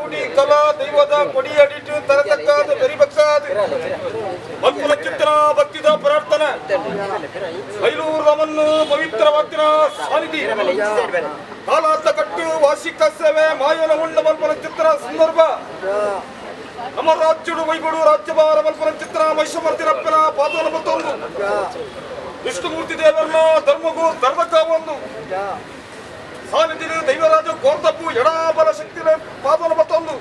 ಕೂಡಿ ಕಲಾ ದೈವದ ಕೊಡಿಯಡಿಟ್ಟು ತರತಕ್ಕಾದ ಬೆರಿಬಕ್ಕಾದ ಮಲ್ಪುನ ಚಿತ್ರ ಭಕ್ತಿದ ಪ್ರಾರ್ಥನೆ ಬೈಲೂರು ರಮನ್ನು ಪವಿತ್ರವಾಗ್ತಿನ ಸಾನಿಧಿ ಕಾಲಾರ್ಥ ಕಟ್ಟು ವಾರ್ಷಿಕ ಸೇವೆ ಮಾಯನ ಉಂಡ ಮಲ್ಪನ ಚಿತ್ರ ಸಂದರ್ಭ ನಮ್ಮ ರಾಜ್ಯಡು ವೈಗುಡು ರಾಜ್ಯಭಾರ ಮಲ್ಪನ ಚಿತ್ರ ಮಹಿಷಮರ್ದಿನಪ್ಪನ ಪಾದನ ಮತ್ತೊಂದು ವಿಷ್ಣುಮೂರ್ತಿ ದೇವರನ್ನ ಧರ್ಮಗೂ ಧರ್ಮಕ್ಕ ಒಂದು ಸಾನ್ನಿಧ್ಯ ದೈವರಾಜ ಕೋರ್ತಪ್ಪು ಎಡಾಬಲ ಶಕ್ತಿನ ಪಾದನ ಮತ್ತೊಂದು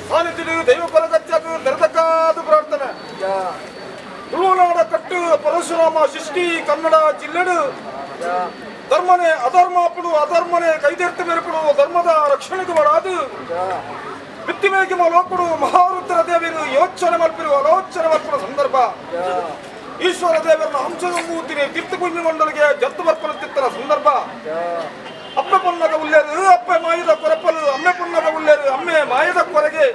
ಸಾನ್ನಿಧ್ಯ ದೈವ ಪರಗತ್ಯకు ಧರ್ಮಕ್ಕಾದ ಪ್ರಾರ್ಥನೆ. ತುಳುನಾಡ ಕಟ್ಟು ಪರಶುರಾಮ ಸೃಷ್ಟಿ ಕನ್ನಡ ಜಿಲ್ಲೆಡು ಧರ್ಮನೇ ಅಧರ್ಮಾಪುಡು ಅಧರ್ಮನೇ ಕೈದೆರ್ತು ಮೆರುಪುಡು ಧರ್ಮದ ರಕ್ಷಣೆಗೆ ಬರಾದು ಬಿತ್ತಿಮೇಗೆ ಲೋಕುಡು ಮಹಾರುದ್ರ ದೇವರು ಯೋಚನೆ ಮಲ್ಪಿರುವ ಆಲೋಚನೆ ಮಲ್ಪಿನ ಸಂದರ್ಭ ಈಶ್ವರ ದೇವರನ್ನ ಹಂಸದ ಮೂರ್ತಿನಿ ತೀರ್ಥಭೂಮಿ ಮಂಡಲಿಗೆ ಜತ್ತು ಬರ್ಪನ ತಿತ್ತನ ಸಂದರ್ಭ ಅಪ್ಪೆ ಪೊನ್ನಗ ಉಲ್ಲೇರು ಅಪ್ಪೆ ಮಾಯದ ಕೊರಪಲು ಅಮ್ಮೆ ಪೊನ್ನಗ ಉಲ್ಲೇರು ಅಮ್ಮೆ ಮಾಯದ ಕೊರಗೆ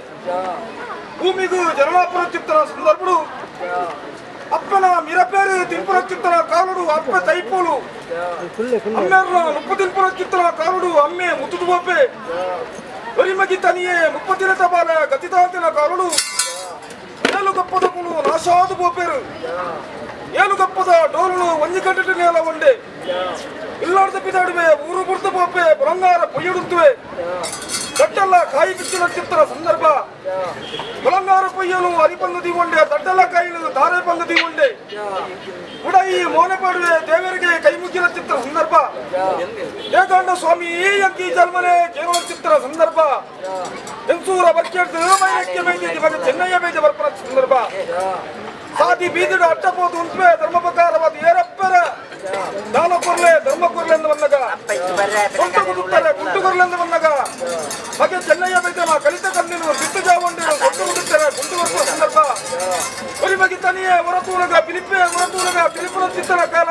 ಭೂಮಿಗೂ ಜನನಾಪುರ ಚಿತ್ತನ ಸಂದರ್ಭಡು ಅಪ್ಪನ ಮಿರಪೇರು ತಿನ್ಪುರ ಚಿತ್ತನ ಕಾಲುಡು ಅಪ್ಪೆ ತೈಪೋಲು ಅಮ್ಮೇರ್ನ ಮುಪ್ಪು ತಿನ್ಪುರ ಚಿತ್ತನ ಕಾಲುಡು ಅಮ್ಮೆ ಮುತ್ತುದು ಬೋಪೆ ಒರಿಮಗಿ ತನಿಯೇ ಮುಪ್ಪತ್ತಿನ ತಬಾಲ ಗತಿತಾಂತಿನ ಕಾಲುಡು ಏಲು ಗಪ್ಪದ ಕುಲು ನಾಶಾದು ಬೋಪೇರು ಏಲು ಗಪ್ಪದ ಡೋಲುನು ಒಂಜಿ ಕಟ್ಟಟ ನೇಲ ಒಂಡೆ ಇಲ್ಲಾರ್ದ ಪಿದಾಡುವೆ ಊರು ಬುಡ್ದು ಬೋಪೆ ಬಲಂಗಾರ ಪೊಯ್ಯುಡುತ್ತುವೆ ದಟ್ಟೆಲ್ಲ ಕಾಯಿ ಬಿಚ್ಚಿನ ಚಿತ್ತರ ಸಂದರ್ಭ ಬಲಂಗಾರ ಪೊಯ್ಯನು ಅರಿಪಂದು ದಿಗೊಂಡೆ ದಡ್ಡಲ್ಲ ಕಾಯಿಲು ಧಾರೆ ಪಂದು ದಿಗೊಂಡೆ ಉಡೈ ಮೋನೆ ಪಾಡುವೆ ದೇವರಿಗೆ ಕೈ ಮುಗಿನ ಚಿತ್ರ ಸಂದರ್ಭ ಏಕಾಂಡ ಸ್ವಾಮಿ ಅಂಕಿ ಜನ್ಮನೆ ಕೇರಳ ಚಿತ್ರ ಸಂದರ್ಭ ಹೆಂಸೂರ ಬರ್ಕೆಡ್ದು ಮೈರಕ್ಕೆ ಮೈದಿ ಮಗ ಚೆನ್ನಯ್ಯ ಬೈದ ಬರ್ಪನ ಸಂದರ್ಭ ಸಾದಿ ಬೀದಿಡು ಅಟ್ಟಪೋದು ಉಂತ್ವೆ ಧರ್ಮ ಪ್ರಕಾರವಾದ ಏರಪ್ಪರ ದಾನ ಕೊರ್ಲೆ ಧರ್ಮ ಕೊರ್ಲೆ ಎಂದು ಬಂದಾಗ ಸೊಂಟ ಕುದುತ್ತಾರೆ ಗುಂಟು ಕೊರ್ಲೆ ಎಂದು ಬಂದಾಗ ಮಗೆ ಚೆನ್ನಯ್ಯ ಬೈದನ ಕಲಿತ ಕಂದಿನು ಸಿಟ್ಟು ಜಾವಂಡಿರು ಸೊಂಟ ಕುದುತ್ತಾರೆ ಗುಂಟು ಬರ್ಪುವ ಸಂದರ್ಭ ಒರಿ ತನಿಯೇ ಹೊರತೂರಗ ಪಿಲಿಪೆ ಹೊರತೂರಗ ಪಿಲಿಪುರ ಚಿತ್ತರ ಕಾಲ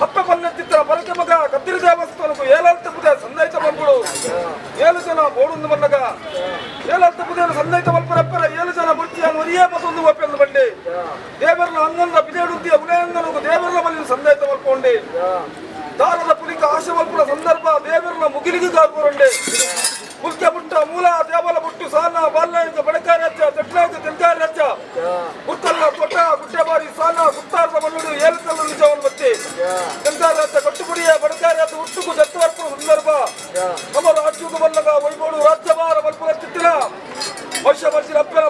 ಅಪ್ಪ ಪನ್ನ ಚಿತ್ರ ಪರಕೆ ಮಗ ಕತ್ತಿರಿ ದೇವಸ್ಥಾನಕ್ಕೂ ಏಲಲ್ತ ಪುದೆ ಸಂದೈತ ಬಂದ್ಬಿಡು ಏಳು ಜನ ಬೋಡುಂದು ಬಂದಾಗ ಏಲಲ್ತ ಪುದೆ ಸಂದೈತ ಬಲ್ಪರಪ್ಪರ ಏಳು ಜನ ಬುರ್ಚಿಯ ಒರಿಯೇ ಮತ್ತೊಂದು ಒಪ್ಪೆಂದು ಬಂಡಿ ದೇವರನ್ನ ಅಂಗಂದ ಬಿದೇಡುತ್ತಿಯ ಉನಯಂಗನಗು ದೇವರನ್ನ ಬಲಿ ಸಂದೈತ ಮಲ್ಪೊಂಡೆ ದಾರದ ಪುಲಿಕ ಆಶೆ ಮಲ್ಪುನ ಸಂದರ್ಭ ದೇವರನ್ನ ಮುಗಿಲಿಗೆ ಗಾರ್ಪುರಂಡೆ ಮುಲ್ಕೆ ಬುಟ್ಟ ಮೂಲ ದೇವಲ ಬುಟ್ಟು ಸಾನ ಬಾಲ್ನಾಯಕ ಬಡಕಾರಚ್ಚ ತೆಟ್ಲಾಯಕ ತೆಲ್ಕಾರಚ್ಚ ಗುತ್ತಲ್ಲ ತೊಟ್ಟ ಗುಟ್ಟೆಬಾರಿ ಸಾನ ಗುತ್ತಾರದ ಮಲ್ಲುಡು ಏಲಕಲ್ಲು ನಿಜವನ್ನು ಬತ್ತಿ ತೆಲ್ಕಾರಚ್ಚ ಕಟ್ಟುಪುಡಿಯ ಬಡಕಾರಚ್ಚ ಹುಟ್ಟುಕು ದತ್ತವರ್ಪುನ ಸಂದರ್ಭ ನಮ್ಮ ರಾಜ್ಯದ ಬಲ್ಲಗ ವೈಬೋಡು ರಾಜ್ಯಭಾರ ಮಲ್ಪುನ ಚಿತ್ತಿನ ವರ್ಷ ವರ್ಷ ಅಪ್ಪನ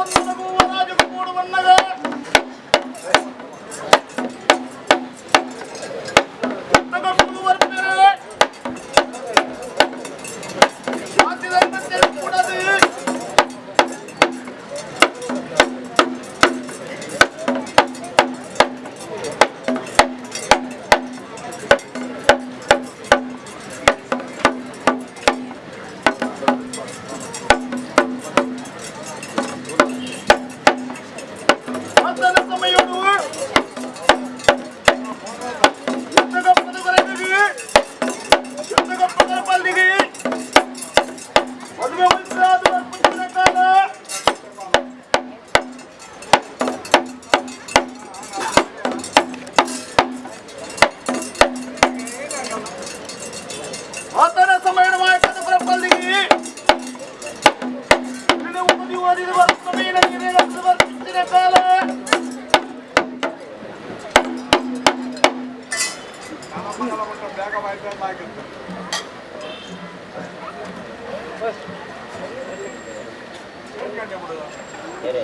ಸಂದನಗೂ ರಾಜಗೂಡುವನ್ನಗ கூடாது. ಆತನ ಸಮಯಡು ಪಲ್ಲಿಗೆ ಮದುವೆ ವಯಸ್ಸಾದ ಪುಟ್ಟಿನ ಕಾಲ. ಆತನ ಸಮಯವಾದ ಪಲ್ಲಿಗೆ ಕಾಲ. ಬೇರೆ.